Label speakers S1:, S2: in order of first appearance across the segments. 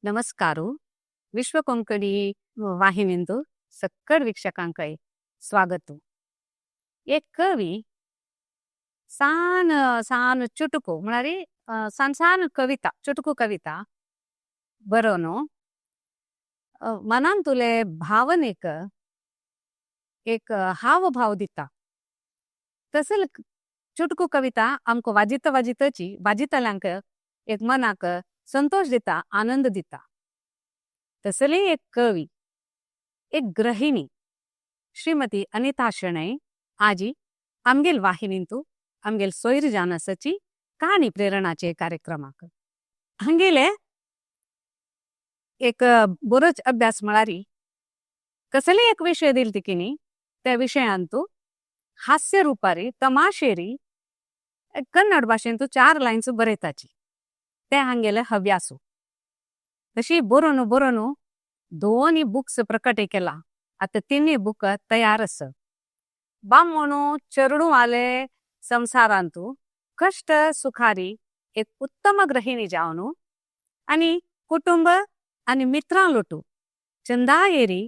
S1: नमस्कारू. विश्व कोंकणी वाहिनींतु सक्कड वीक्षकांकय स्वागत. एक कवी सान सान चुटकू म्हळ्यार सान सान कविता, चुटकू कविता बरोवन मनान तुले भावनेक एक हावभाव दिता. तसल चुटकू कविता आमको वाजिता वाजिताची वाजितल्यांक एक मनाक संतोष दिता, आनंद दिता. तसली एक कवी, एक गृहिणी श्रीमती अनिता शणै आजी आमगेल वाहिनींतु आमगेल सोयर जानसाची कहाणी प्रेरणाचे कार्यक्रमाक हांगेले एक बरोच अभ्यास म्हळारी कसले एक विषय दिल तिकिनी त्या विषयांतु हास्य रूपारी तमाशेरी कन्नड भाषेंतु 4 लाईन्स बरयताची ते हांगेले हव्यासू. तशी बरोवनु बरोवनु 2 बुक्स प्रकट केला, आता 3 बुक तयार आसा. बामणू चरडू आले संसारांतु कष्ट सुखारी एक उत्तम गृहिणी जावनु आणि कुटुंब आणि मित्रां लोटू चंदायेरी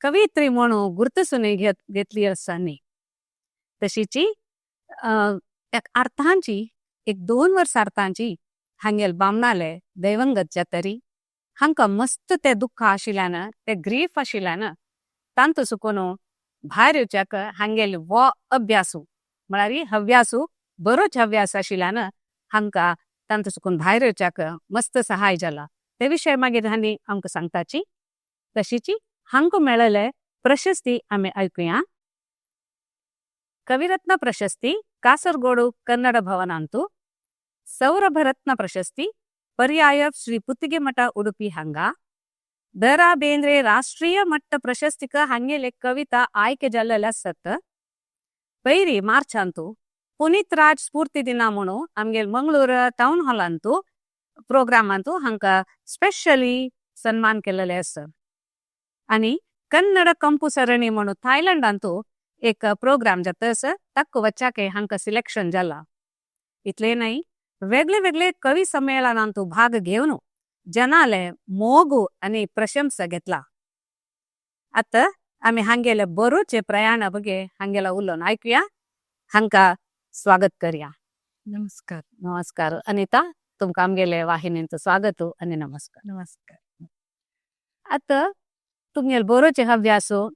S1: कवित्री म्हणू गुर्तसून घेतली आसा. तशीची एक अर्थांची एक 2 वर्ष अर्थांची हांगेल बामणाले दैवंगत जातरी हांका मस्त ते दुःख आशिल्ल्यान ते ग्रीफ आशिल्ल्यान तांतू सुकून भायर येवच्याक हांगेल वो अभ्यासू म्हळ्यार हव्यासू बरोच हव्यास आशिल्ल्यान हांका तांतू सुकून भायर येवच्याक मस्त सहाय जाला. ते विशय मागीर हांणी आमकां सांगताची. तशीची हांकां मेळिल्ले प्रशस्ती आमी आयकुया. कविरत्न प्रशस्ती कासरगोडू कन्नड भवनांतु, सौरभरत्न प्रशस्ती पर्याय श्री पुತ್ತಿಗೆಮಠ उडुपी हांगा, the Ra Bendre राष्ट्रीय मट्ट प्रशस्तिक हांगेले कविता आयके जाल्लेले आसत. पयरी मार्चांतु पुनीत राज स्फूर्ती दिना म्हणून आमगेल मंगळूर टाउन हॉलांतु प्रोग्रामांतु हांका स्पेशली सन्मान केलेले आसा. आणि कन्नड कंपू सरणी म्हणून थायलंडांतु एक प्रोग्राम जाता आसा, ताका वच्चाके हांका सिलेक्शन जाला. इतले नाही वेगळे वेगळे कवी संमेलनांतु भाग घेवन जनाले मोगु आणि प्रशंसा घेतला. आता आमी हांगेले बरोचे प्रयाण बगे हांगेला उलोवन आयकुया. हांका स्वागत करया.
S2: नमस्कार.
S1: नमस्कार अनिता, तुमकां आमगेले वाहिनींत स्वागत आणि नमस्कार.
S2: नमस्कार.
S1: आता तुमगेले बरोचे अभ्यासू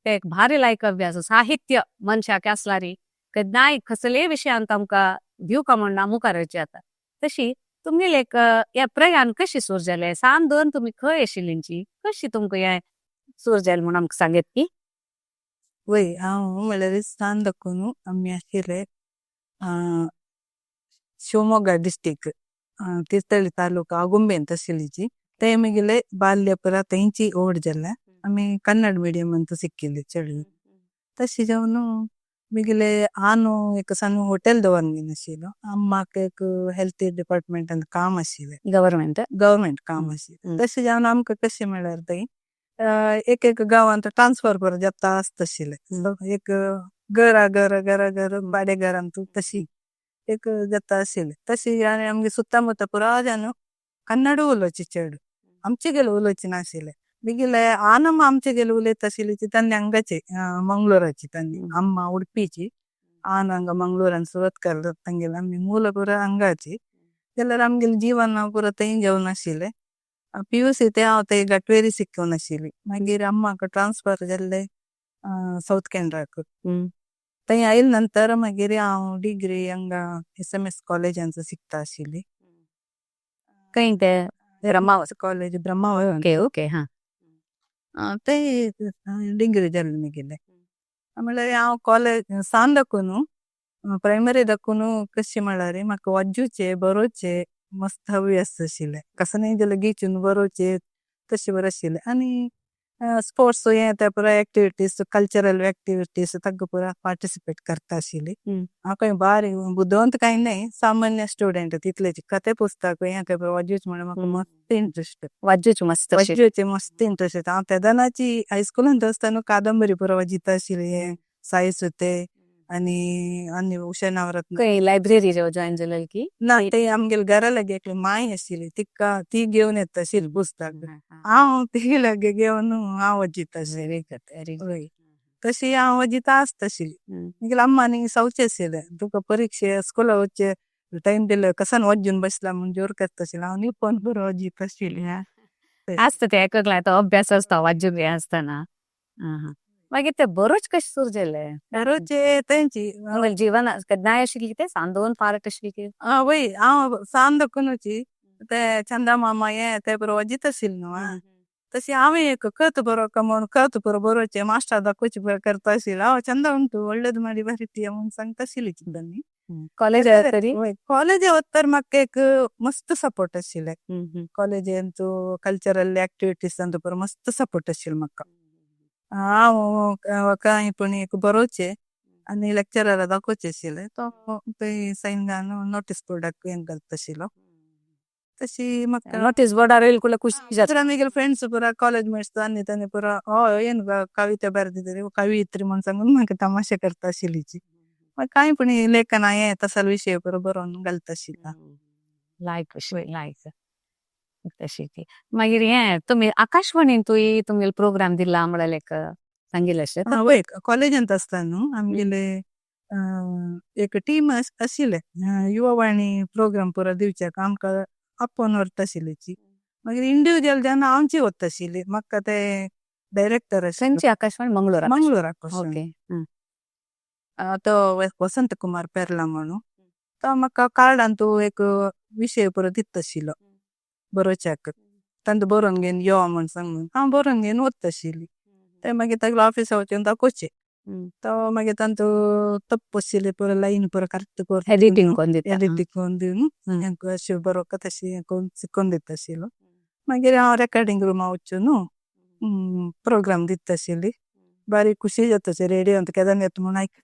S1: ते एक भारी लायक अभ्यास साहित्य मनशाक आसलारी केन्नाय कसलेय विशयांत आमकां दिवका म्हण ना मुखार येवचें आता. तशी तुमगेले एक हे प्रयाण कशी सुरू जालें, सान दोन तुमी खंय आशिल्लींची कशी तुमकां हें सुरू जालें म्हूण आमकां सांगत की?
S2: वय, हांव म्हळ्यार सान दाखोवन आमी आशिल्ले शिवमोग्गा डिस्ट्रिक्ट तीर्थहಳ್ಳಿ तालुका आगुंबे ಅಂತ आशिल्लीची. ते मागीर बाल्य पुरा तेंची ओड जाल्या. आमी कन्नड मीडियम ಅಂತ सिक्किल्ली चेडूं. तशें जावन मागीर आनो एक सಣ್ಣ होटेल दवरनीन आशिल्लो. अम्माक एक हेल्थ डिपार्टमेंटान काम आशिल्लें.
S1: गव्हर्मेंट?
S2: गव्हर्मेंट काम आशिल्लें. तशें जावन आमकां कशें म्हळ्यार थंय एक एक गांवांत ट्रान्सफर पुरा जाता आसता आशिल्लें. एक घरा घरा घरा घर भाडे घरांत तशी एक जाता आशिल्लें. तशी आनी आमगे सुत्तामुत्ता पुरा जावन कन्नड उलोवची चेडूं, आमचे गेले उलोवची नाशिल्लें. मागीर आनम्मा आमचे गेले उलयता आशिल्ली ती तांणी हांगाची मंगळूराची, तांणी अम्मा उडपीची, आन हांगा मंगळूरान सुरतकर तांगेले आमी मूल पुरा हांगाची. जाल्यार आमगेलें जीवन पुरा थंय जावन आशिल्लें. PUC ते हांव थंय गटवेरी शिकोवन आशिल्ली. मागीर अम्माक ट्रान्सफर जाल्ले सावथ केनराक. थंय आयले नंतर मागीर हांव डिग्री हांगा SMS कॉलेजांत शिकता आशिल्ली.
S1: खंय ते? Brahmavar
S2: college, Brahmavar.
S1: Okay okay हा.
S2: ते डिग्री जाल्ली मागीर. म्हळ्यार हांव कॉलेज सान दाखोवन प्रायमरी दाखोवन कशें म्हळ्यार म्हाका वाजूचे बरोवचे मस्त हव्यास आशिल्लें. कसो न्ही जाल्यार घेचून बरोवचे तशें बरें आशिल्लें. आनी स्पोर्ट्स हे ते पुरा एक्टिविटीज, कल्चरल एक्टिविटीज तांकां पुरा पार्टिसिपेट करता आशिल्ली. हांव खंय बारीक बुदवंत कांय न्हय, सामान्य स्टुडंट तितलेच. कथे पुस्तक हें काय वाजूच म्हणून म्हाका मस्त इंट्रस्ट.
S1: वाजूच मस्त.
S2: वाजूचे मस्त इंट्रस्ट. हांव तेदनाची हायस्कुलांत आसतना कादंबरी पुरा वाजिता आशिल्ली. हें साई सुते आनी आनी उषा नवरत्न.
S1: खंय लायब्ररी जॉईन जालेल की?
S2: ना, ते आमगेले घरा लागी एकली माय आशिल्ली, तिका ती घेवन येता आशिल्ली पुस्तक. हांव ती लागी घेवन हांव वजिता आशिल्ली.
S1: Very good, very good.
S2: वय, तशी हांव वजिता आसता आशिल्ली. मागीर अम्मानी सवचे आशिल्ले, तुका परीक्षे स्कुला वचचे टायम दिले कसान वज्जून बसला म्हूण जोर करता आशिल्लें. हांव निपोन बरो वजिता आशिल्ली.
S1: आसता ते एककला तो अभ्यास आसता, वाचूंक हें आसतना. मागीर ते बरोच कशें सुरू जाले?
S2: बरोचे तेंची
S1: जीवन केन्नाय आशिल्ली ते सांदोवन पार्ट आशिल्ली की?
S2: वय, हांव सांदकुनुची ते चंदा मामा हे ते बरो वजिता आशिल्ले न्हू, तशी हांवें एक कत बरो म्हूण कत बरो बरोवचे मास्टर दाखोवचे करता आशिल्लें. हांव चंदा उंटू ಒಳ್ಳೇದು ಮಾಡಿ ಬರಿತೀಯ म्हूण सांगता आशिल्ली चिंतनी.
S1: कॉलेज तरी?
S2: कॉलेज वत्तर म्हाका एक मस्त सपोर्ट आशिल्ले. College Antu cultural activities Antu पुरो मस्त सपोर्ट आशिल्लो म्हाका. हांव कांय पूण एक बरोवचे आनी लेक्चराक दाखोवचे आशिल्ले, तो थंय सायन घालून नोटीस बोर्डाक हें घालता आशिल्लो. तशी म्हाका
S1: नोटीस बोर्डार येयल कुला खुशी जाता.
S2: मागीर फ्रेंड्स पुरा कॉलेज मेट्स आनी तांणी पुरा हय ಏನು ಕವಿತೆ ಬರೆದಿದ್ದೀರಿ, ಕವಿಯಿತ್ರಿ म्हूण सांगून म्हाका तमाशे करता आशिल्लीची. मागीर कांय पूण लेखन हें तसले विशय पुरो बरोवन घालता आशिल्ला.
S1: लायक लायक तशी ती. मागीर हें तुमी आकाशवाणींतूय तुमगेले प्रोग्राम दिला म्हळ्यार एक सांगिल्लें अशें?
S2: वय, कॉलेजांत आसतना न्हू आमगेले एक टीम आशिल्ले, युववाणी प्रोग्राम पुरो दिवच्याक आमकां आपोवन व्हरता आशिल्लीची. मागीर इंडिविज्युअल जेन्ना आमची वता आशिल्ली, म्हाका ते डायरेक्टर आशिल्लो.
S1: खंयची आकाशवाणी? मंगळूर?
S2: मंगळूर आकाशवाणी.
S1: ओके.
S2: तो वसंत कुमार पेर्ला म्हणून तो म्हाका कार्डान तूं एक विशय पुरो दिता आशिल्लो बरोवच्याक, तांतू बरोवन घेवन यो म्हूण सांगून. हांव बरोवन घेवन वता आशिल्ली, ते मागीर तागेले ऑफिसा वचून दाखोवचे. तो मागीर तांतू तप्प आशिल्ले पुरो लायन पुरो करेक्ट कर
S1: एडिटींग कोन्न दिता.
S2: एडिटींग करून दिवन अशें बरोवका तशें करून शिकोवन दिता आशिल्लो. मागीर हांव रेकॉर्डिंग रुमा वचून प्रोग्राम दिता आशिल्ली. बारी खुशी जाता रेडियो केदन येता म्हूण आयकता,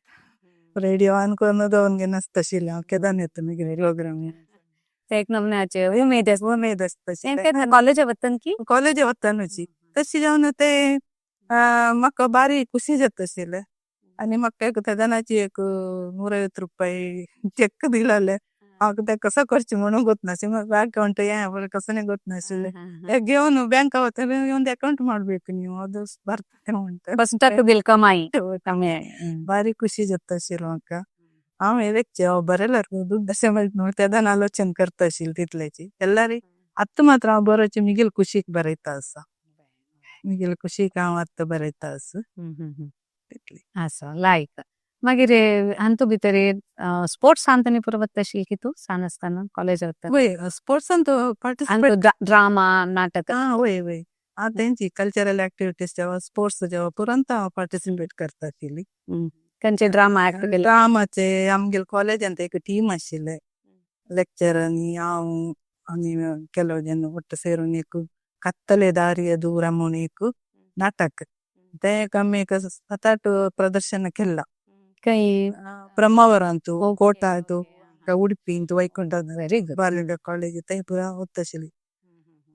S2: रेडियो ऑन करून दवरून घेवन आसता आशिल्लें हांव, केदन येता मागीर प्रोग्राम.
S1: ते एक नमुन्याचे उमेद आसता.
S2: उमेद आसता आशिल्ले.
S1: कॉलेजा वतन की?
S2: कॉलेजा वतनूची तशी जावन ते म्हाका बारी खुशी जाता आशिल्लें. आनी म्हाका एक तेदनाची एक 150 रुपये चॅक दिलेले, हांव ते कसो करचें म्हणून ಗೊತ್ತनाशिल्लें. म्हाका अकावंट हें कसो ಗೊತ್ತनाशिल्लें. घेवन ಬ್ಯಾಂಕ್ ಒಂದು ಅಕೌಂಟ್ ಮಾಡ್ಬೇಕು ನೀವು, ಅದು ಬರ್ತದೆ ಉಂಟು.
S1: ಬಸ್ ಬಿಲ್ ಕಮಾಯಿ.
S2: ಬಾರಿ ಖುಷಿ जाता आशिल्लो म्हाका. हांव हें हांव बरें ದುಡ್ಡು अशें मेळटा न्हू तेदन आलोचन करता आशिल्ली तितल्याची ಎಲ್ಲारी. ಅತ್ತು ಮಾತ್ರ हांव बरोवचें मिगेल खुशीक बरयता आसा, मिगेल खुशीक हांव आत्तां बरयता आसा तितली.
S1: आसा लायक. मागीर हातूं भितर स्पोर्ट्सान आनी पुरो वता आशिल्ली की तूं सान आसतना कॉलेज वता?
S2: वय, स्पोर्ट्सान पार्टिसिपेट.
S1: ड्रामा नाटक?
S2: वय वय, हांव तेंची कल्चरल एक्टिविटीज जेवा स्पोर्ट्स जेवा पुरांत हांव पार्टिसिपेट करता आशिल्ली.
S1: खंयचे ड्रामा एक्ट केले?
S2: ड्रामाचे आमगेले कॉलेजांत एक टीम आशिल्ले, लेक्चर आनी हांव आनी ಕೆಲವು ಜನ ಒಟ್ಟು ಸೇरून एक ಕತ್ತಲೆ ದಾರಿಯ ದೂರ म्हूण एक नाटक, ते आमी एक सात आठ प्रदर्शन केला.
S1: खंय?
S2: ब्रह्मावर अंतू, ಕೋಟಾ ಅದು, ಉಡುಪಿ ಇಂತು, ವೈಕುಂಠ
S1: ವೆರಿ ಗುಡ್.
S2: ಬಾಲಿಂಗ ಕಾಲೇಜ್ थंय पुरा वता आशिल्ली,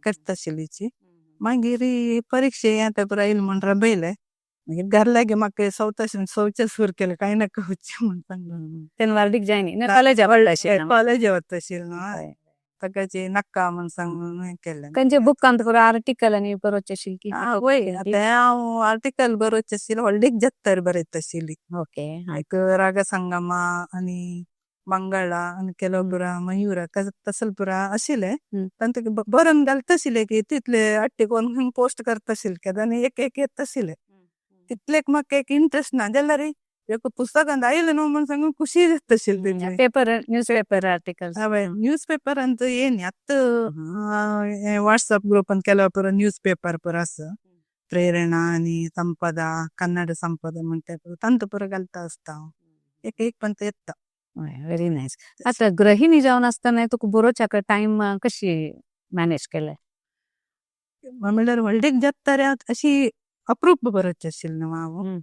S2: करता आशिल्लीची. मागीर परीक्षे आतां पुरा येयली म्हूण रबयले. मागीर घर लागी म्हाका सवता सवचे सुरू केले, कांय नाका वचचें म्हूण सांगून.
S1: तेन्ना वार्डीक जायनी कॉलेजा व्हडलें आशिल्लें.
S2: कॉलेज वता आशिल्लें न्हू, ताकाची नाका म्हूण सांगून हें केलें.
S1: खंयचे बुकांत पुरो आर्टिकल आनी बरोवचें आशिल्लें की?
S2: वय, आतां हांव आर्टिकल बरोवचें आशिल्लें, व्हडलीक जात्तर बरयता आशिल्ली.
S1: ओके.
S2: एक राग संगमा आनी मंगळा आनी ಕೆಲವು ಪುರ मयूर तसले पुरा आशिल्ले. तांतू बरोवन घालता आशिल्ले की तितले अट्टीक हंग पोस्ट करता आशिल्ले केदन एक एक येता आशिल्ले. तितलेक म्हाका एक इंट्रस्ट ना जाल्यार एक पुस्तकांत आयलें न्हू म्हूण सांगून खुशी जाता आशिल्ली तितली.
S1: Paper, news paper articles?
S2: हय, न्यूज पेपर अंत येनी आतां ವಾಟ್ಸಪ್ ಗ್ರೂಪ್ ಅಂತ ಕೆಲವು ಪುರ ನ್ಯೂಸ್ ಪೇಪರ್ ಪುರ ಆसा, ಪ್ರೇರಣಾ आनी संपदा, कन्नड संपदा म्हणटा तांतू पुरा घालता आसता हांव, एक एक पण येता.
S1: Very nice. आतां गृहिणी जावन आसतना तुका बरोवच्याक टायम कशी मॅनेज केलें?
S2: म्हणल्यार व्हडलीक जाता रे अशी अप्रूप बरोवचें आशिल्लें न्हू हांव,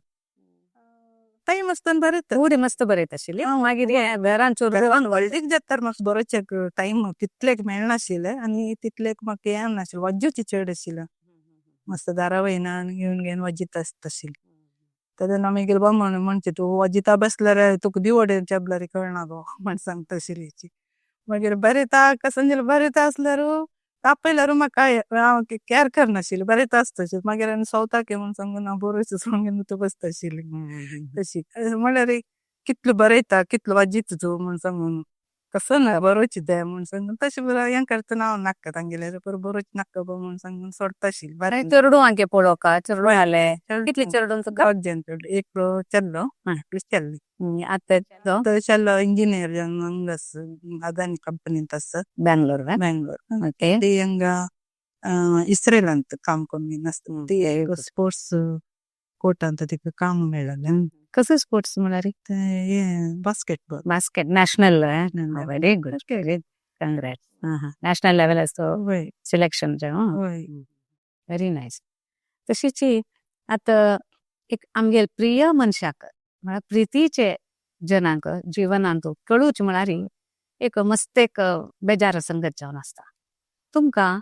S2: टायम आसतना बरयता.
S1: उडी मस्त बरयता आशिल्ली, मागीर हें घरान चोर
S2: व्हडलीक जाता म्हाका बरोवच्याक टायम तितलेक मेळनाशिल्लें आनी तितलेक म्हाका हें नाशिल्लें, वाज्जुची चड आशिल्लें. मस्त दारा वयना घेवन घेवन वाजीत आसता आशिल्ली. तेन्ना मागीर बामण म्हणचे तूं वाजिता बसल्यार तुका दिवडे चेपल्यार कळना गो म्हण सांगता आशिल्ली. मागीर बरें कसं बरें आसल्यार तापयल्यार म्हाका हांव कॅर करनाशिल्लें, बरें आसता. मागीर आनी सवताक म्हूण सांगून हांव बरोवचें सोडून तूं बसता आशिल्ली तशी. म्हणल्यार कितलो बरयता, कितलो वाजीत तूं म्हूण सांगून, कसो ना बरोवचें तें म्हूण सांगून तशें बरो हें करतना हांव नाका तांगेल्यार बरो बरोवचें नाका गो म्हूण सांगून सोडटा आशिल्लें.
S1: बरें, चेडूं आगे पळोवका, चेडूं आले कितली चेडूं तुका?
S2: दोग जाण, एक चेडो, एकली चली.
S1: आतां
S2: तो चेडो इंजिनियर जावन हांगा आसा, अदानी कंपनींत आसा.
S1: बेंगलोर.
S2: बेंगलोर.
S1: ओके.
S2: ती हांगा इस्रेलांत काम करून आसता. ती स्पोर्ट्स कोटांत तिका काम मेळ्ळें.
S1: कसो स्पोर्ट्स म्हळ्यार?
S2: ते Basketball.
S1: Basket national. Very good, congrats. National level असो सिलेक्शन.
S2: वय.
S1: Very nice. तशीच आतां एक आमगेल प्रिय मनशाक म्हळ्यार प्रितीचे जनांक जिवनांत कळूच म्हळ्यार एक मस्त एक बेजार संगत जावन आसता. तुमकां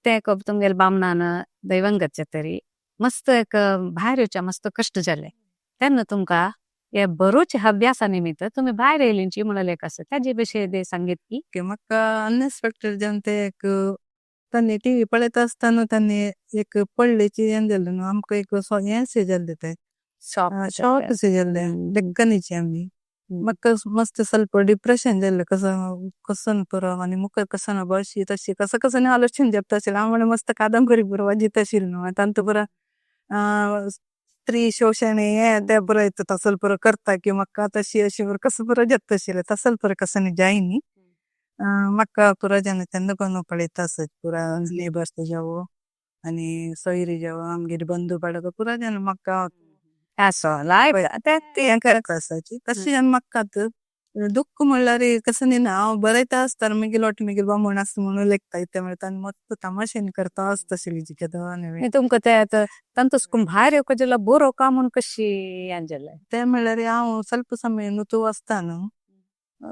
S1: ते तुमगेल बामणान दैवंगत तरी मस्त एक भायर येवच्या मस्त कश्ट जाले तेन्ना तुमकां हे बरोच अभ्यासा निमित्त तुमी भायर येयलींची म्हणलें एक आसा, ताजे विशय सांगीत की.
S2: म्हाका अनएक्सपेक्टेड जावन ते एक तांणी टीव्ही पळयता आसतना तांणी एक पडलेची हें जालें न्हू, आमकां एक हें जाल्लें, ते शॉक जाल्लें डेक्कनीची आमी. म्हाका मस्त ಸ್ವಲ್ಪ डिप्रेशन जाल्लें, कसो कसो पुरो आनी मुखार कसो ना अशी तशी कसं कसं आलोचन जाता आशिल्लें. हांव म्हणलें मस्त कादंबरी पुरो वाजीत आशिल्लें न्हू, तांतू पुरो स्त्री शोशण हें तें पुरो येता, तसल पुरो करता की म्हाका तशी अशी पुरो कसो पुरो जाता आशिल्लें, तसल पुरो कसं जायनी. म्हाका पुरो जावन तेन्ना कोण पळयता आसत पुरा नेबर्स जावो आनी सोयरी जावो, आमगेर बंधू बाळग पुरो जावन म्हाका
S1: असो लायफ
S2: ते हें करता आसाची. तशें जावन म्हाका दुःख म्हणल्यार कसं न्ही ना, हांव बरयता आसतना मागीर लोट मागीर बामण आसा म्हणून लेखता इतलें म्हणटा आनी मस्त तमाशेन करता आसता आशिल्ली.
S1: तुमकां ते आतां तांतूं भायर येवका जाल्यार बरो का म्हूण कशी हें जालें?
S2: ते म्हणल्यार हांव ಸ್ವಲ್ಪ ಸಮಯ नुतू आसता न्हू,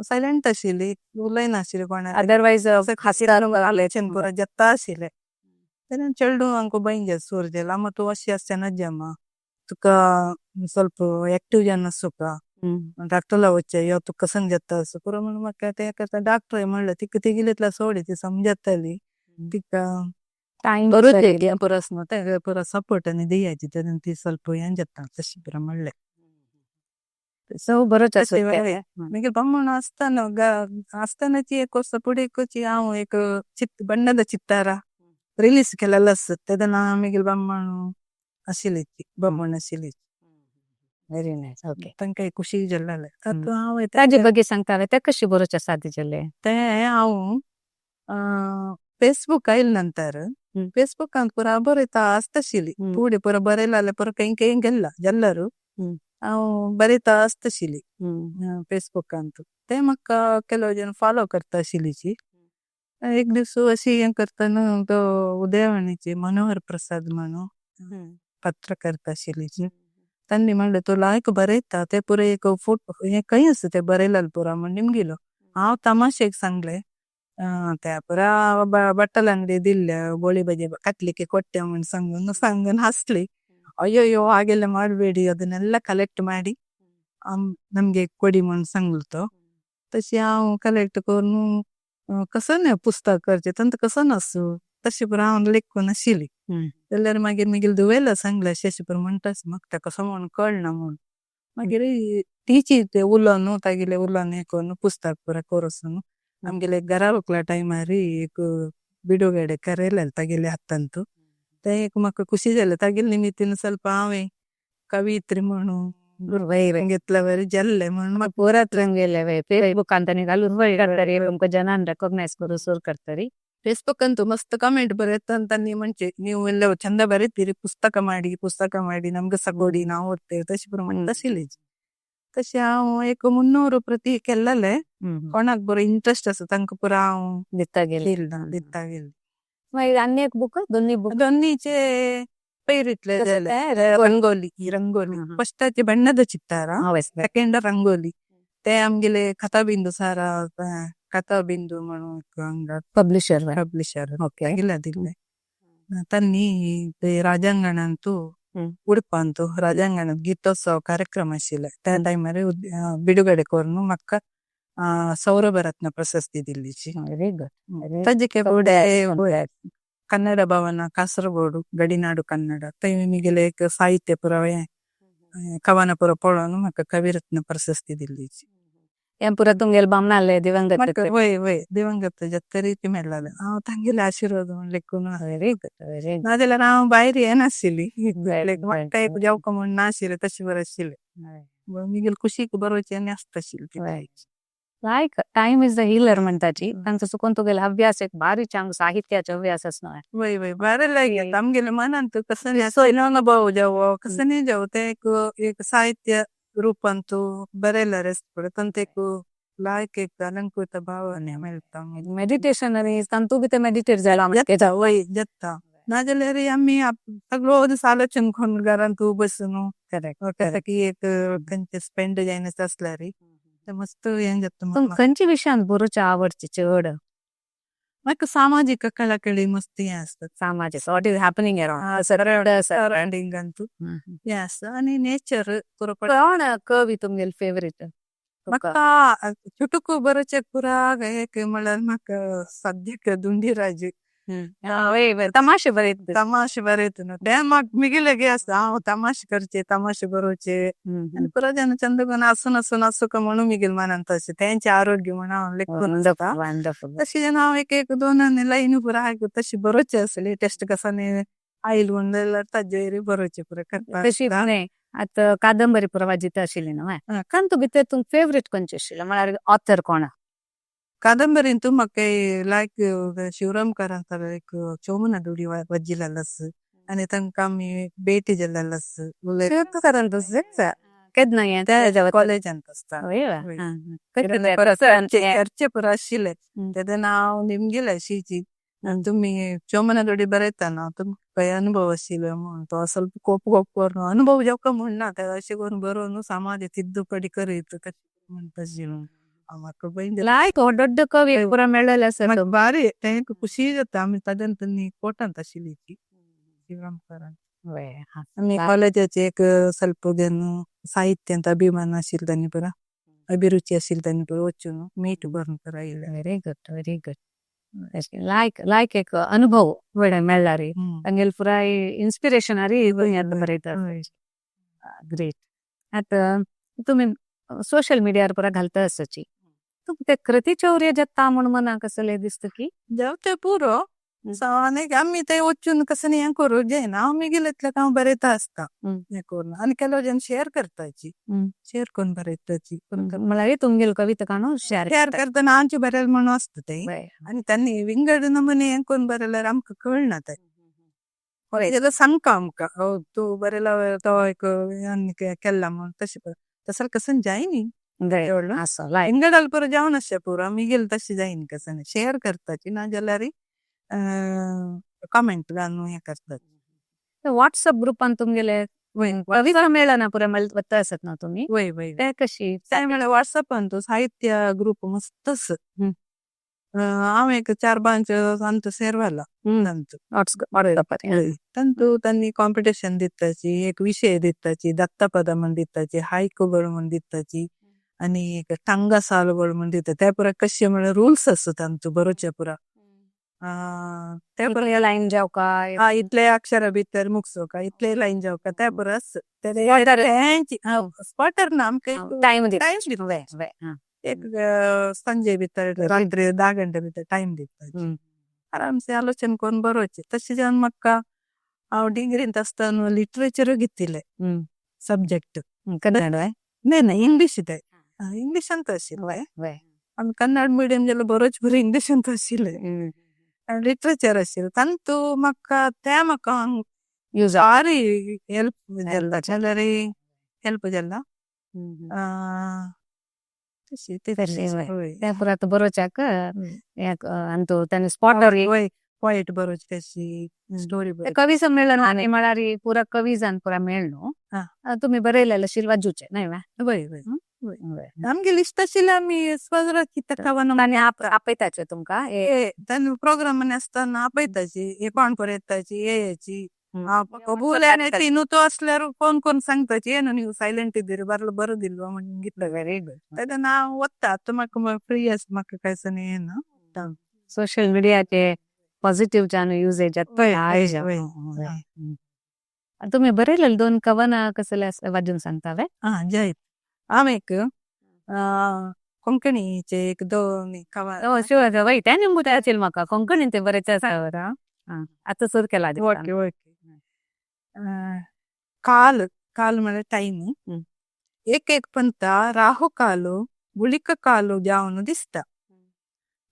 S2: सायलंट आशिल्ली, उलयनाशिल्ली कोणाक.
S1: अदरवायज
S2: पुरा जाता आशिल्लें. तेन्ना चेडूं आमकां भंय सुरू जालें, आमा तूं अशी आसचें जमा, तुका ಸ್ವಲ್ಪ ಆಕ್ಟಿವ್ जावन आसूका, डॉक्टरला वचचें यो, तुका कसं जाता असो पुरो म्हणून म्हाका ते करता. डॉक्टर म्हणलें तिका तिगेलेंतल्यान सोड, ती समजतली तिका.
S1: टायम
S2: बरोच पुरो न्हू ते पुरो सपोर्ट आनी दियाची, तेन्ना ती ಸ್ವಲ್ಪ हें जाता तशें पुरो म्हणलें.
S1: सो बरोच आसा.
S2: मागीर बामण आसतना आसतनाची एक वर्सा फुडें हांव एक चित बಣ್ಣದ ಚಿತ್ತಾರ रिलीज केलेलो आसा, तेन्ना मागीर बामण आशिल्ली, बामण आशिल्ली.
S1: Very nice, okay.
S2: तांकां खुशी जाल्लें. हांव
S1: ताजे ಬಗ್ಗೆ सांगताले ते कशी बरोच साध्य जालें?
S2: ते हांव फेसबूक आयले नंतर फेसबुकांत पुरा बरयता आसता आशिल्ली. फुडें पुरा बरयलें पुरा खंय खंय गेल्ला जाल्लारू हांव बरयता आसता आशिल्ली फेसबुकांत. ते म्हाका ಕೆಲವು जन फॉलो करता आशिल्लीची. एक दीस अशी हें करतना तो उदयवाणीचे मनोहर प्रसाद म्हणून पत्रकर्ता आशिल्लीची, तांणी म्हणलें तूं लायक बरयता ते पुरो एक फोटो हें खंय आसा ते बरयलें पुरो म्हण निमगिलो. हांव तमाशेक सांगलें, ते पुरा बट्टल अंगडी दिल्ले गोಳಿ ಬಜೆ ಕಟ್ಲಿಕ್ಕೆ ಕೊಟ್ಟೆ म्हण सांगून सांगून ಹಸ್ಲಿ. ಅಯ್ಯಯ್ಯೋ ಹಾಗೆಲ್ಲ ಮಾಡಬೇಡಿ, ಅದನ್ನೆಲ್ಲ ಕಲೆಕ್ಟ್ ಮಾಡಿ ನಮ್ಗೆ ಕೊಡಿ म्हण सांगलो. तशी हांव कलेक्ट करून कसं ना पुस्तक करचें तांकां कसं नासू तशें पुरो हांव लेखून आशिल्ली. जाल्यार मागीर मागीर धुवेला सांगलें अशें अशें पुरो म्हणटा, म्हाका तें कसो म्हूण कळना म्हूण. मागीर टिची ते उलोवन तागेले उलोवन हें करून पुस्तक पुरो करूं आमगेले घरा व्हंकला टायमार एक बिडुगडे करयलें तागेले हातांतू. ते एक म्हाका खुशी जालें तागेले निमित्तीन ಸ್ವಲ್ಪ हांवें कवियत्री म्हणून घेतल्या जाल्लें म्हणून.
S1: म्हाका पुरा तुमगेले फेसबुक अंतानी घालून तुमकां जनान रेकॉग्नायज करून सुरू करतरी.
S2: ಫೇಸ್ಬುಕ್ ಅಂತೂ ಮಸ್ತ್ ಕಮೆಂಟ್ ಬರೆತ ಅಂತಾನೆ ಮುಂಚೆ ನೀವು ಎಲ್ಲ ಚಂದ ಬರೀತೀರಿ, ಪುಸ್ತಕ ಮಾಡಿ ಪುಸ್ತಕ ಮಾಡಿ ನಮ್ಗೆ ಸಹ ಕೊಡಿ, ನಾವು ಓದ್ತೇವೆ ತಶ್ ಪೂರ म्हणटा. तशें हांव एक 300 प्रती केल्लेले, कोणाक बरो इंट्रस्ट आसा तांकां पुरो हांव
S1: दिता गेली.
S2: दिता गेली.
S1: मागीर आनी एक बूक, दोन्ही बूक?
S2: दोन्हीचे ಪೈರಿಟ್ಲೆ ರಂಗೋಲಿ, ರಂಗೋಲಿ ಫಸ್ಟ್ ಬಣ್ಣದ ಚಿತ್ತಾರ, ಸೆಕೆಂಡ್ ರಂಗೋಲಿ. ते आमगेले कथाबिंदू सारा, कथाबिंदू म्हणून हांगा
S1: पब्लिशर.
S2: पब्लिशर
S1: ओके
S2: दिल्ले. तांणी ते राजांगणांतू उडपांतू राजांगणात गीतोत्सव कार्यक्रम आशिल्ले त्या टायमार बिಡುगಡೆ करून म्हाका सौरभ रत्न प्रशस्ती दिल्लीची.
S1: Very good.
S2: ताजे ಕನ್ನಡ ಭವನ ಕಾಸರಗೋಡು, ಗಡಿನಾಡು ಕನ್ನಡ ತೈ ಮಿಗೆಲೆ एक ಸಾಹಿತ್ಯ ಪುರವೆ ಕವನ ಪುರ ಪೊಳನು म्हाका ಕವಿರತ್ನ ಪ್ರಶಸ್ತಿ दिल्लीची.
S1: हें पुरा तुमगेले बामणाले दिवंगत.
S2: म्हाका वय वय, दिवंगत जाता रीती मेळ्ळाले हांव तांगेले आशीर्वाद म्हूण लेखून.
S1: Very good, very.
S2: नाजाल्यार हांव भायर येनाशिल्ली. म्हाका एक जेवका म्हूण नाशिल्लें, तशें बरें आशिल्लें. मिगेले खुशीक बरोवचें आनी आसताशिल्लें.
S1: Like time is the healer म्हणताची, तांचो चुकून तुगेले अभ्यास एक बारी चांग साहित्याचो अभ्यास आसना.
S2: वय वय, बरें लागें आमगेले मनांत कसं अनुभव जावो कसं नाही जावो, ते एक एक साहित्य रूपांतु बरयल्यार तांत एक लायक एक अलंकृत भावने मेळटा.
S1: मेडिटेशन आनी तांतू बी ते मेडिटेट जाला.
S2: जाता, वय जाता. नाजाल्यार आमी सगळो दीस आलोचन करून घरांत बसून कसं की एक खंयचे स्पेंड जायना आसल्यार ते मस्त हें जाता.
S1: तुमकां खंयच्या विशयांत बरोवचें आवडचे चड?
S2: म्हाका सामाजीक कळकळी मस्त हें आसता.
S1: सामाजिक, what is happening around.
S2: Surrounding Antu हें आसता आनी नेचर.
S1: कोण कवी तुमगेले फेवरेट?
S2: म्हाका चुटुकू बरोवचें पुरा एक म्हळ्यार म्हाका सद्याक धुंडीराज.
S1: तमाशे बरयत.
S2: तमाशे बरयता न्हू ते म्हाका मिगेले आसता, हांव तमाशे करचे, तमाशे बरोवचे आनी पुरा जेन्ना चंद्रकोन आसून आसून आसूं म्हणून मिगेले मनांत अशें तेंचें आरोग्य म्हणून हांव लेखून आसता. तशें जेन्ना हांव एक एक दोन लायन पुरा तशें बरोवचें आसलें टेस्ट कसाने आयल म्हूण जाल्यार ताजेर बरोवचें पुरा करपा.
S1: तशी न्हय आतां कादंबरी पुरा वाजिता आशिल्ली न्हू, तातूंत भितर तुमकां फेवरेट खंयची आशिल्लो, म्हळ्यार ऑथर कोण?
S2: कादंबरींतू म्हाका लायक शिवराम कारंथार एक चोमना दुडी वज्जिलेलो आनी तांकां आमी भेटी जाल्लेलो.
S1: केन्ना हें?
S2: कॉलेजांत आसता. चर्चे पुरा आशिल्ले तेन्ना हांव निमगिले शिची, तुमी चोमना दुडी बरयता न्हू, तुमकां खंय अनुभव आशिल्लो म्हूण. तो ಸ್ವಲ್ಪ कोप कोप करून अनुभव जावका म्हूण ना, ते अशें करून बरोवन समाज तिद्दुपडी करीत म्हणटा. म्हाका
S1: लायक हो ದೊಡ್ಡ कवी पुरा मेळ्ळेले आसा.
S2: बारी तेंका खुशी जाता. आमी ताज्यान कोटांत आशिल्ली शिवराम कारंथ. आमी कॉलेजाचे एक ಸ್ವಲ್ಪ साहित्यांत अभिमान आशिल्ले तांणी पुरा अभिरुची आशिल्ली तांणी पुरा वचून मीट करून पुरा आयले.
S1: Very good, very good. Like like एक अनुभव मेळ्ळा रे तांगेले पुरा इन्स्पिरेशन आरी बरयता. ग्रेट. आतां तुमी सोशल मिडियार पुरा घालता आसाची, तुमकां ते कृती चौर्य जाता म्हूण मनाक कसलें दिसता की?
S2: जावते पुरो आनी आमी ते वचून कसं हें करूं जायना. हांव मिगेलेंतल्यान हांव बरयता आसता हें करून आनी ಕೆಲವು जन शेअर करताची, शेअर करून बरयताची.
S1: म्हळ्यार तुमगेले कविता काडून शेअर.
S2: शेअर करतना आमचे बरयलें म्हणून आसता ते आनी तांणी विंगड नमुने हें करून बरयल्यार आमकां कळना ते. जाल्यार सांगता आमकां, हो तूं बरयला तो एक आनी केल्ला म्हूण. तशें तसो कसं जायनी. विंगडाल पुरो जावन आसचें पुरो, आमी तशें जायना. कसं शेअर करताची ना जाल्यार कमेंट घालून हें करतात.
S1: व्हॉट्सअप ग्रुपान तुमगेले कविता मेळना पुरा वता आसत ना तुमी?
S2: वय वय.
S1: ते कशी?
S2: ते म्हळ्यार व्हॉट्सअपान तो साहित्य ग्रुप मस्तच. हांव एक चार पांच अंत सेरवाला तांतू. तांतू तांणी कॉम्पिटिशन दिताची, एक विशय दिताची, दत्तपद म्हूण दिताची, हायकूಗಳು म्हूण दिताची आनी एक टांगा सालುಗಳು म्हूण दिता. ते पुरा कशे म्हळ्यार रूल्स आसता तांतू बरोवचे पुरा ते पुरा
S1: लायन जावका.
S2: हा, इतले अक्षर भितर मुगसोका, इतले लायन जावका, ते पुरा स्पॉटर ना, आमकां
S1: टायम.
S2: टायम दिता. एक संजे भितर रात्री 10 घंटे भितर टायम दिता, आरामसे आलोचन करून बरोवचे. तशें जावन म्हाका हांव डिग्रींत आसतना लिटरेचर घेतिल्लें सब्जेक्ट.
S1: कन्नड?
S2: नाही नाही, इंग्लीश. ते इंग्लिशांत आशिल्लें. आमी कन्नड मिडियम जाल्यार बरोवचे पुरो इंग्लिशांत आशिल्लें. लिटरेचर आशिल्लें तांतू म्हाका ते म्हाका
S1: यूज
S2: भारी हेल्प जाल्ला, जाल्यार हेल्प जाल्ला तशी.
S1: ते पुरा आतां बरोवच्याक अंतू तांणी स्पॉटर.
S2: वय, पोएट बरोवची तशी स्टोरी.
S1: कवी संमेलन आनी म्हळ्यार पुरा कवी जावन पुरा मेळ न्हू, तुमी बरयलेले शिलवाजूचे न्हय वा?
S2: वय वय, आमगे लिस्ट आशिल्लें, आमी स्वराची कवन.
S1: आनी आपयताचे तुमकां?
S2: तांणी प्रोग्राम आसतना आपयताची, हे कोण बरयताची येयाची. ಕಬೂಲ್ ತಿನ್ನುತ್ತೋ ಅಸ್ಲಾರು ಫೋನ್ ಕೊಂಡು ಸಂಗ್ತಾಚಿ ಏನು ನೀವು ಸೈಲೆಂಟ್ ಇದ್ದೀರಿ ಬರ್ಲು ಬರುದಿಲ್ವಾ ಮಂಗಿತ್ತ.
S1: Very good.
S2: ಅದ ನಾವು ಒತ್ತ ಅತ್ತ ಮಕ್ಕ ಫ್ರೀ ಅಸ್ ಮಕ್ಕ ಕೈಸನೆ ಏನು.
S1: सोशल मीडियाचे पॉझिटिव्ह जान युजेज. तुम्ही बरयलेले दोन कवना कसले वाजून सांगतावे?
S2: हा, जय आमेक कोंकणीचे एक दोन कवा.
S1: हो, शुअर. वय त्या निमूत असेल म्हाका कोंकणीन ते बरेच आसा. आतां सुरू केला.
S2: Okay okay. काल काल म्हळ्यार टाइम. एक एक पंत राहु कालो गुಳಿಕ ಕಾಲು जावन दिसता.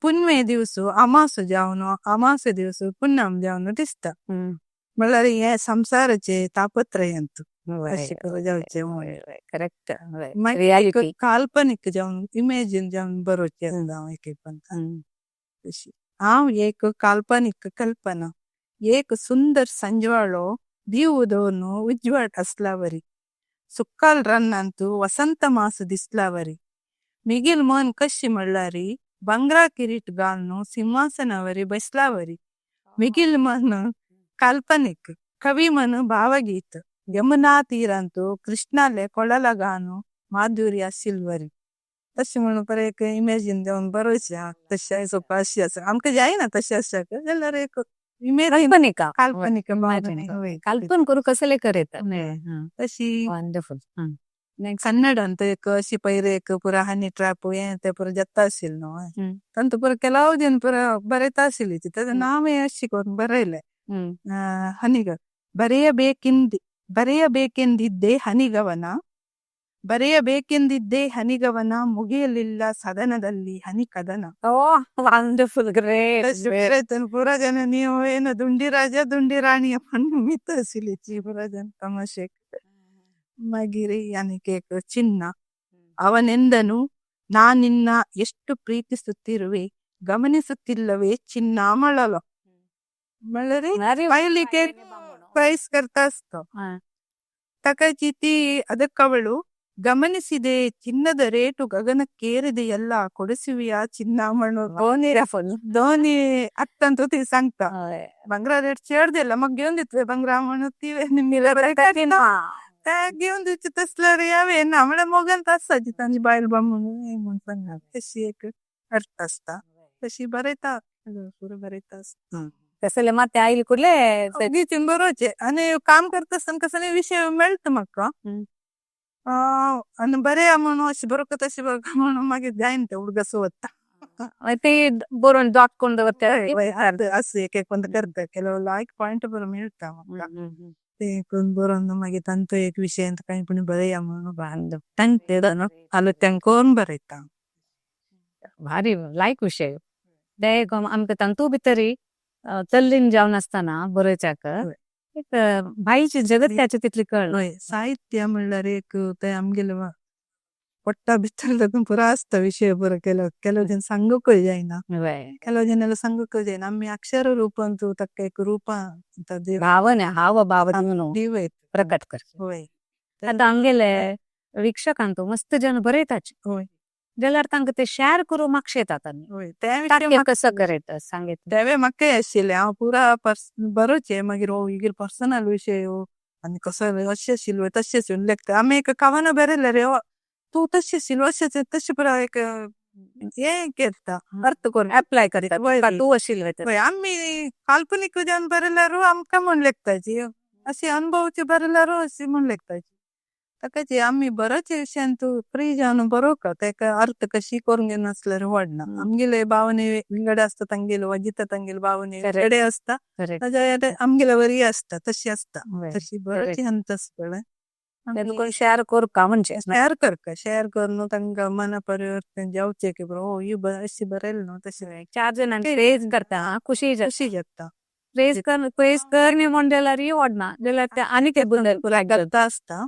S2: पुनवे दिवस अमास जावन, अमासे दिवस पुन्नम जावन दिसता. म्हळ्यार हे संसाराचे तापत्रय अंतु अशें करून जावचे.
S1: करेक्ट.
S2: मागीर
S1: रियालिटी.
S2: काल्पनिक जावन इमेजिन जावन बरोवचे आसता हांव एक एक पंत तशी. हांव एक काल्पनिक कल्पना, एक सुंदर संजवाळो दीव दवरून उजवाड असलावरी, सुक्काल रन्नांतु वसंत मास दिसलावरी, मिगिल मन कशी म्हणल्यारी ಬಂಗ್ರಾ ಕಿರೀಟ್ ಗಾಲ್ನು ಸಿಂಹಾಸನವರಿ ಬೈಸ್ಲಾವರಿ. ಮಿಗಿಲ್ ಮನ್ ಕಾಲ್ಪನಿಕ್, ಕವಿ ಮನ್ ಭಾವಗೀತ, ಯಮುನಾ ತೀರಂತು ಕೃಷ್ಣಲೆ ಕೊಳಲಗಾನು ಮಾಧುರ್ಯ ಸಿಲ್ವರಿ. तशें म्हणून परत एक इमेजीन जावन बरोवचें. तशें सोपा अशें आसा आमकां जायना तशें आसच्याक जाल्यार एक इमेजीन.
S1: काल्पनिक.
S2: काल्पनिक.
S1: कल्पन करू कसले करयता.
S2: तशी.
S1: वंडरफुल. नेक्स्ट.
S2: कन्नड ಅಂತ एक अशी पयर एक पुरा हनी ट्रॅप हें तें पुरा जाता आशिल्लें न्हू, तांतू पुरा केलाव दिन पुरा बरयता आशिल्ली. तेजें नांव अशें करून बरयलें. ಹನಿಗ ಬರೆಯಬೇಕೆಂದಿದ್ದೆ ಹನಿಗವನ, ಬರೆಯಬೇಕೆಂದಿದ್ದೆ ಹನಿಗವನ, ಮುಗಿಯಲಿಲ್ಲ ಸದನದಲ್ಲಿ ಹನಿ ಕದನ.
S1: ಓ, ವಂಡರ್ಫುಲ್, ಗ್ರೇಟ್.
S2: ಪೂರ ಜನ ನೀವು ಏನು ದುಂಡಿ ರಾಜ ದುಂಡಿ ರಾಣಿಯ ಮಿತ್ आशिल्ली पुरा जन तमाशेक. मागीर आनीक एक ಚಿನ್ನ. ಅವನೆಂದನು, ನಾನಿನ್ನ ಎಷ್ಟು ಪ್ರೀತಿಸುತ್ತಿರುವೆ ಗಮನಿಸುತ್ತಿಲ್ಲವೇ ಚಿನ್ನ ಮಳಲು. म्हणल्यार पयलीं प्रायस करता आसतो ताका ती. ಅದಕ್ಕವಳು, ಗಮನಿಸಿದೆ ಚಿನ್ನದ ರೇಟು ಗಗನಕ್ಕೇರಿದೆಯಲ್ಲ, ಕೊಡಿಸುವಿಯಾ ಚಿನ್ನ म्हणून. दोनी आत्तां ती सांगता भांगरा रेट चड दिला, मग घेवन दितले भांगरा म्हणून. ती ते घेवन दिवचे तसल्यार हांवें ना म्हळ्यार मोगान आसता तांची बायल बा म्हणून म्हूण सांगता. तशी एक अर्थ आसता, तशी बरयता, पुरो बरयता आसता.
S1: तसले मात आयले कुडले.
S2: गीतीन बरोवचे आनी काम करता आसतना कसले विशय मेळटा म्हाका आनी बरें म्हणून अशें बरोवंक तशें बरोवंक म्हणून मागीर जायना तें, उडगास वता.
S1: ते बरोवन डॉट करून दवरता.
S2: असं एक एक पंत करता, ಕೆಲವು लायक पॉयंट बरो मेळटा म्हाका, ते करून बरोवन मागीर तांचो एक विशय कांय पूण बरया म्हणून तांचे आलो करून बरयता.
S1: भारी लायक विशय ते. आमकां तांतू भितरी तल्लीन जावन आसतना बरोवच्याक एक भाईची जगत त्याचे तितली कळ.
S2: हय, साहित्य म्हणल्यार एक ते आमगेले पोट्टा भितर पुरा आसता विशय पुरो. केलो ಕೆಲವು जन सांगूकय जायना, ಕೆಲವು ಜನ सांगूकय जायना. आमी अक्षर रूपांतु ताका एक रूपा
S1: भावना, हाव भाव
S2: दिवयत
S1: प्रकट कर. आतां आमगेले वीक्षकांतू मस्त जन बरयताच जाल्यार तांकां ते शेअर करूं मागशेतात.
S2: ते
S1: कसं करयता सांगीत.
S2: तेवे म्हाकाय आशिल्लें, हांव पुरा बरोवचें, मागीर हो मागीर पर्सनल विशय हो आनी कसो अशें आशिल्लो तशें आशिल्लो लेखता. आमी एक कवनां बरयलें रे, तूं तशें आशिल्लो अशें तशें पुरा एक हें करता अर्थ करून
S1: अप्लाय करता तूं आशिल्लो.
S2: आमी काल्पनीक जावन बरयल्यारू आमकां म्हूण लेखताची, अशें अनुभवचे बरयल्यारू अशें म्हूण लेखताची. ताका आमी बरोवचे विशयान तूं फ्री जावन बरोवका, तेका अर्थ कशी करूंक घेयनासल्यार व्हडना. आमगेले भावने विंगड आसता, तांगेले वजिता तांगेले भावने विंगडे आसता, ताज्या आमगेले वरी आसता, तशी आसता, तशी बरोवची हंत आसता.
S1: कोण शेअर करका म्हणजे
S2: शेअर करका, शेअर करून तांकां मना परिवर्तन जावचें की हो ही अशी बरयलें न्हू तशें.
S1: चार जाणांक प्रेज करता, खुशी
S2: खुशी जाता.
S1: प्रेज कर, प्रेज कर न्ही म्हण जाल्यार व्हडना जाल्यार ते आनीक एक
S2: करता आसता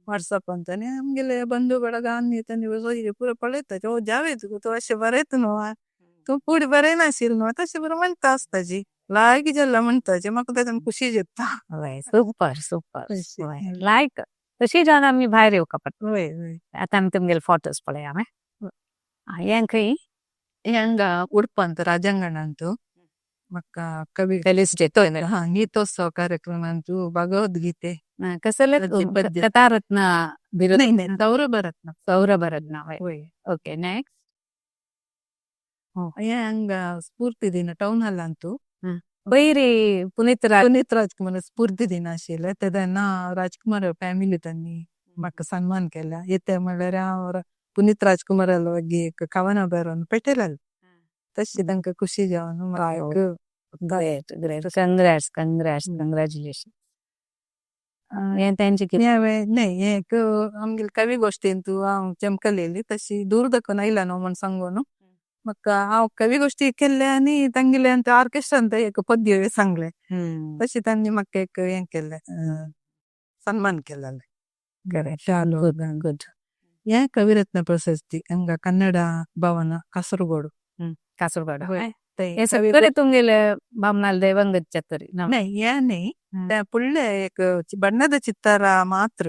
S2: व्हॉट्सअपांत. आनी आमगेले बंधू बडगा आनी तांचे पुरो पळयता, हो जावे तुका तूं अशें बरयता न्हू, तूं फुडें बरयनाशिल्लो न्हू, तशें बरें म्हणटा आसता जी, लायक जाला म्हणटा जी, म्हाका ताच्यान खुशी जाता.
S1: सुपर सुपर लायक. तशी जावन आमी भायर येवका पडटा.
S2: वय वय.
S1: आतां आमी तुमगेले फोटोज पळया. हें खंय?
S2: हांगा उडपांत राजांगणांत. म्हाका कवी
S1: फेलिसिटेट.
S2: हा, गीतोत्सव कार्यक्रमांतु भगवद्गीते.
S1: कसले?
S2: पद्य.
S1: कथारत्न बिरुद?
S2: नाही नाही, सौरभ रत्न.
S1: सौरभ रत्न.
S2: वय.
S1: Okay, next.
S2: हे ಹಂಗ ಸ್ಫೂರ್ತಿ ದಿನ ಟೌನ್ ಹಾಲ್ ಅಂತು.
S1: ಬೈರಿ ಪುನೀತ್ ರಾಜ್.
S2: ಪುನೀತ್ ರಾಜ್ಕುಮಾರ್ ಸ್ಫೂರ್ತಿ ದಿನ ಆशिल्लें तेन्ना राजकुमार फॅमिली तांणी म्हाका सन्मान केला. येते म्हणल्यार हांव पुनीत राजकुमाराला ಬಗ್ಗೆ एक कवನ बरोवन पेटेलाल तशी तांकां खुशी जावन म्हाका.
S1: Great, great, congrats, congrats. Congratulation. हे तेंचे कितें?
S2: हांवें न्हय, हे एक आमगेले कवी गोष्टींतु हांव चमकलेली तशी दूर दाखोवन आयला न्हू म्हण सांगून म्हाका हांव कवी गोष्टी केल्ले आनी तांगेले ऑर्केस्ट्रान एक पद्य सांगले. तशी तांणी म्हाका एक हें केलें, सन्मान केलेले.
S1: Correct, good good.
S2: हे कविरत्न प्रशस्ती हांगा कन्नड भवन कासरಗೋड.
S1: कासरगोड.
S2: वय.
S1: हे सगळे तुमगेले बामणाल देवांगत जातरी?
S2: न्हय, हे न्हय, ते फुडले एक ಬಣ್ಣದ ಚಿತ್ತಾರ ಮಾತ್ರ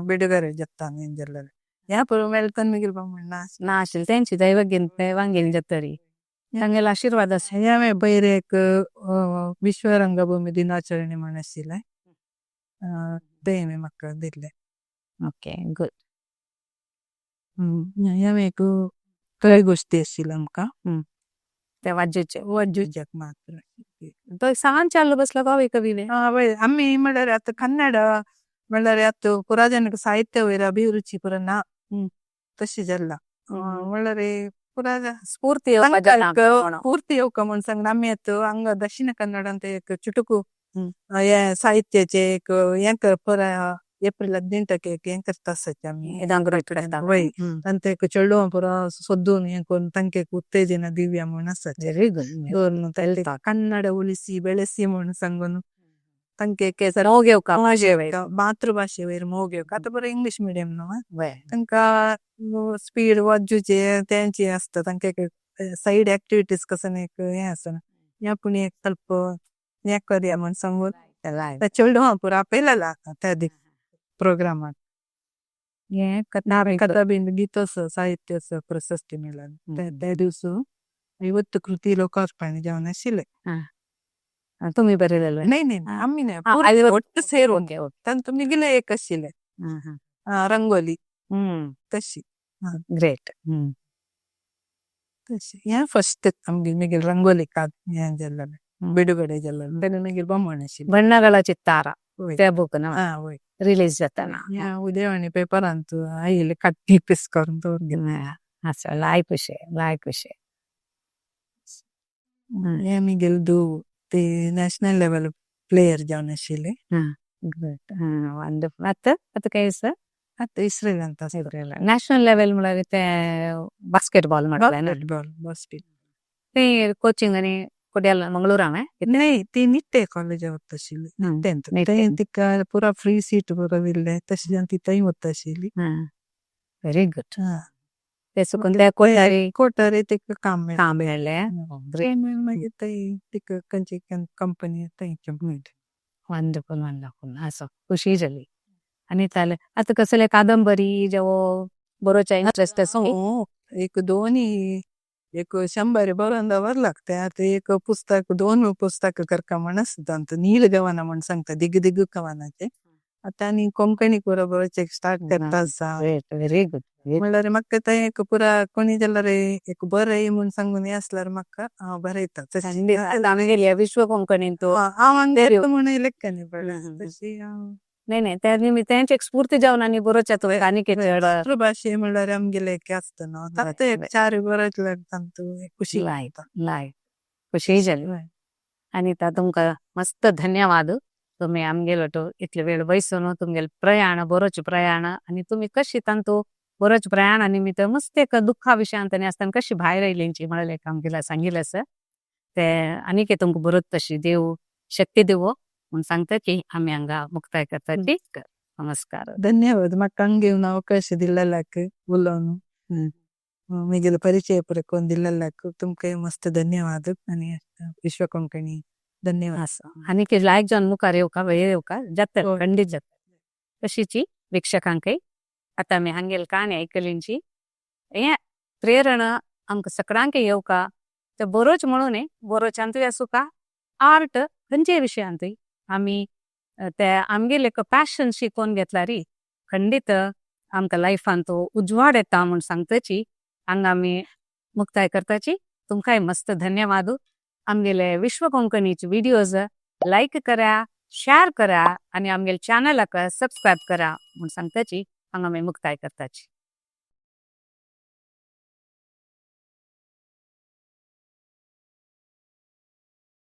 S2: ಬಿಡುಗಡೆ ಜತ್ತಾನೆ ಎಂಜಲ್ಲಲೆ ह्या पळय मेळटन मागीर बामण ना.
S1: ना आशिल्ले तेंची दैवगीन दैवांगेली जातरी, तांगेलो आशिर्वाद आसा.
S2: हांवें पयर एक विश्व रंगभूमी दिनाचರಣೆ म्हण आशिल्लें, तें म्हाका दिल्लें.
S1: Okay, good.
S2: हांवें एक कवी गोष्टी आशिल्ल्यो आमकां.
S1: ते वाज्योचे?
S2: वाज्योच्याक मात्र.
S1: तो सांग चालू बसला गाव कविवे.
S2: वय, आमी म्हणल्यार आतां कन्नड म्हणल्यार आतां पुरा जनक साहित्य वयर अभिरुची पुरा ना. तशी जाल्ला म्हणल्यार पुरा
S1: स्फूर्ती येवपाचें ना.
S2: स्फूर्ती येवका म्हण सांगून आमी आतां हांगा दक्षिण कन्नडांत एक चुटुकू हे साहित्याचे एक हें कर पुरा एप्रिल 18क एक हें करता आसाचे आमी. वय, तांचे एक चेडवां पुरा सोदून हें करून तांकां एक उत्तेजना दिवया म्हूण आसाचे.
S1: Very good.
S2: दवरून कन्नड उलिसी ಬೆಳೆಸಿ म्हूण सांगून तांकां एक
S1: मोग येवका.
S2: मातृभाशे वयर मोग येवका. आतां बरें इंग्लीश मिडियम न्हू, तांकां स्पीड वाजूचे तेंची आसता, तांकां एक सायड एक्टिविटीज कसं एक हें आसना. ह्या पूण एक ಸ್ವಲ್ಪ हें करया म्हूण सांगून ते चेडवां पुरा आपयलेला त्या दीस प्रोग्रामाक.
S1: हे कथा.
S2: कथा बिंदू गीतोत्सव साहित्योत्सव प्रशस्ती मेळ्ळा त्या दिवस 50 कृती लोकार्पण जावन आशिल्ले.
S1: तुम्ही बरयलेलो?
S2: नाही नाही, आम्ही नाही, ಒಟ್ಟು ಸೇರುवन तांतू मिगले एक आशिल्ले ರಂಗೋಲಿ तशी.
S1: ग्रेट.
S2: तशी हें फर्स्ट आमगे मिगेल ರಂಗೋಲಿ ಕಾದ್ हें जाल्लें ಬಿಡುಗಡೆ जाल्लें तेन्ना मागीर बामण आशिल्लें.
S1: ಬಣ್ಣಗಳ ಚಿತ್ತಾರ.
S2: वय.
S1: त्या बुक ना?
S2: हा, वय.
S1: रिलीज जाताना.
S2: ह्या उदयवाणी पेपरांत आयिल्ले कट्टी पीस करून दवरलें.
S1: असं लाय खुशी, लाय खुशी.
S2: हें मिगेल धूव ती नॅशनल लेवल प्लेयर जावन आशिल्ली.
S1: Great, wonderful. आतां आतां काय आसा?
S2: आतां इस्रेलांत आसा.
S1: नॅशनल लेवल म्हळ्यार ते बास्केटबॉल म्हटलें ना?
S2: Basketball, basket.
S1: ते कोचिंग आनी कोड्याल मंगळूर हांवें?
S2: नाही, ती निट्टे कॉलेजाक वता आशिल्ली. निट्टेंत. थंय तिका पुरा फ्री सीट पुरा दिल्लें तशें जावन ती थंय वता आशिल्ली.
S1: Very good. ते सुकून ते कोठारी?
S2: कोठारी तिका काम मेळ्ळें.
S1: काम मेळ्ळें.
S2: ग्रेट. मागीर थंय तिका खंयची कंपनी थंय मेळ्ळें.
S1: Wonderful, wonderful. असो खुशी जाली. आनी जालें, आतां कसले कादंबरी जेवो बरोवच्या इंट्रस्ट आसा?
S2: हो, एक दोनी एक 100 बरोवन दवरलां ते. आतां एक पुस्तक दोन पुस्तक करका म्हण आसता. नील गवना म्हण सांगता दिग दिग कवनाचे. आतां आनी कोंकणी पुरा बरोवचें स्टार्ट करता आसा.
S1: Great, very good.
S2: म्हणल्यार म्हाका तें एक पुरा कोणी जाल्यार एक बरय म्हूण सांगून हें आसल्यार म्हाका हांव बरयता.
S1: आमी विश्व कोंकणीन तो
S2: हांव हांगा म्हूण लेखनी पडलें तशी हांव.
S1: नाही नाही, त्या निमित्तान एक स्फूर्ती जावन आनी बरोवच्या तुवें आनी कितें.
S2: मातृभाशे म्हणल्यार आमगेले एक आसता न्हू, तातूंत एक चार बरयतल्यार तांतू खुशी.
S1: लायक लायक खुशी जाली. आनी तुमकां मस्त धन्यवाद, तुमी आमगेलो तो इतले वेळ बैसून तुमगेले प्रयाण बरोवचे प्रयाण आनी तुमी कशी तांतू बरोवचे प्रयाणा निमित्त मस्त एक दुःखा विशयांत आनी आसतना कशी भायर आयलींची म्हळ्यार एक आमगेला सांगिल्लें आसा ते. आनीक तुमकां बरोच तशी देव शक्ती दिवो म्हूण सांगता की आमी हांगा मुक्ताय करता. नमस्कार.
S2: धन्यवाद, म्हाका हांगा घेवन अवकाश दिल्लेल्याक उलोवन मिगेलो परिचय पुरा कोन्न दिल्लेल्याक तुमकां मस्त धन्यवाद आनी विश्व कोंकणी धन्यवाद.
S1: असो आनीक लायक जावन मुखार येवका, वेळ येवका जाता, खंडीत जाता. तशीची वीक्षकांकय आतां आमी हांगेल काणी आयकलींची हें प्रेरणा आमकां सगळ्यांक येवका ते बरोच म्हणून न्ही, बरोवच्यांतूय आसूं का. आर्ट खंयचे विशयांतूय आमी ते आमगेले एक पॅशन शिकोवन घेतल्यार खंडीत आमकां लायफान तो उजवाड येता म्हूण सांगताची हांगा आमी मुक्ताय करताची. तुमकांय मस्त धन्यवाद. आमगेले विश्व कोंकणीचे व्हिडियोज लायक करा, शेअर करा आनी आमगेले चॅनलाक सबस्क्रायब करा म्हूण सांगताची हांगा आमी मुक्ताय करताची.